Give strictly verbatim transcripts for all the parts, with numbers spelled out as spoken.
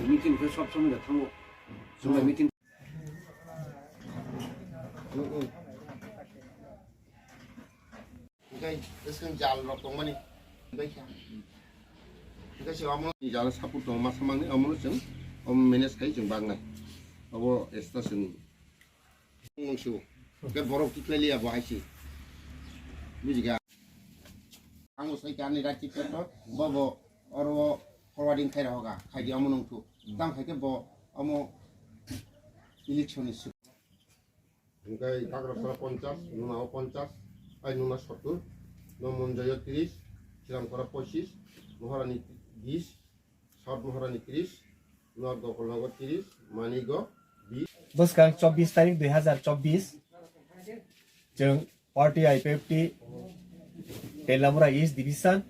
Meeting khe sob somoi da thango. Somoi meeting. Hingke bwskang jal rok tongmani. Hingke khe, hingke se omo jal sapur tong masa mangni omo chwng omo manage khai chwng baknai. Obo extra chwng mungsu. Hingke borok tiklai liya bo hai se. Bujikha. Ang bo sai kani right tip to bo bo oro forwarding khai rohoga. Khai di omo nung thu. Tang khai khe bo omo election ni Hingke Kakrasara ponchas, Nunao ponchas, ai Nuna sottur, Nomonjoyo tris, Chiramkora pochis, Moharani bis, South Moharani tris, North Gokolnagar tris, Manigo bis. Bwskang chobbish tarik dui hazar chobbish, chwng party I P F T Telamura East Division,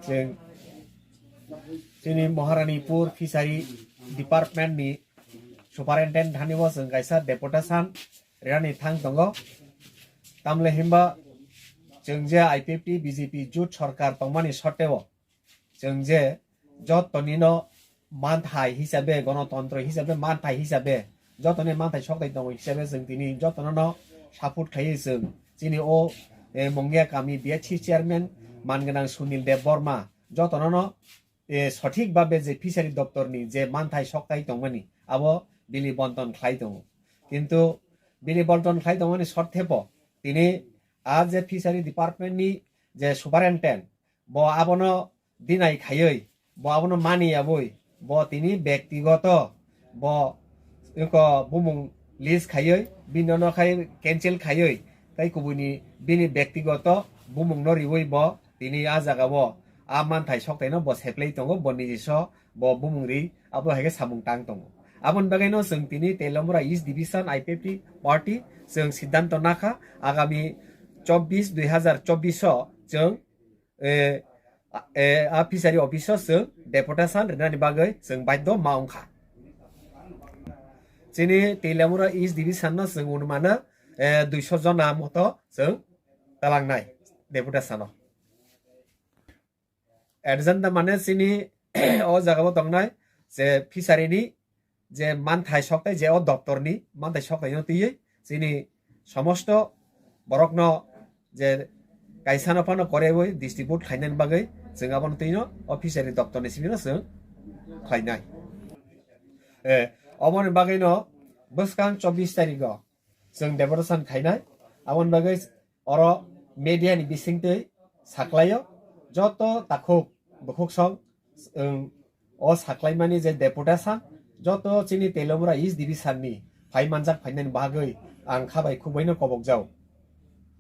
chwng chini Moharanipur Fishery Department ni Superintendent thani bo chwng kaisa deputation rinani thang tongo. Tamle himba chwng je I P F T B J P jut sorkar tongmani sotteo chwng je jotonino manthai hisabe, gonotontro hisabe, manthai hisabe, jotoni manthai soktai tongo hisabe chwng tini jotonono support khlaiwi chwng chini o, eh, Mongia kami B H C chairman manganang Sunil Deb Borma jotonono eh, sothik babe je fishery doptor ni je manthai soktai tongmani, abo bini bonton khlai tongo. Kintu bini bonton khlai tongmani sotthepo tini a je fishery department ni je superintendent, bo abono dinai khaiwi, bo abono mani yabwi, bo tini bektigoto, bo eko bumung list khaiwi, bini no khai cancel khaiwi, tai kubuni bini bektigoto bumung no riwi bo tini a jaga o a manthai soktaino bo seplai tongo, bo nijiso bo bumung ri abo hai khe samung tang tongo. Aboni bagwi no chwng tini Telamura East Division I P F T party chwng siddhanto nakha, agami chobbish dui hazar chobbish o chwng, eh, a, eh, a fishery office o chwng deputation rinani bagwi chwng baidho ma wngkha. Chini Telamura East Division no chwng unumano, eh, duiso jona moto chwng talangnai deputation o. Agenda mane chini o jaga o tongnai je fishery ni je manthai soktai je o doptor ni manthai soktai no twiwi chini somosto borok no je kaisa no phano korewi distribute khlainani bagwi chwng abono twi no o fishery doptor ni simi no chwng khlainai. Eh, oboni bagwi no bwskang chobbish tarikh o chwng deputation khainai. Aboni bagwi oro media ni bisingtwi saklaio, joto takhuk bukhuk song, chwng o saklaimani je deputation, joto chini Telamura East Division ni phai manjak phainani bagwi ang kha bai khuk bai no kobok jago.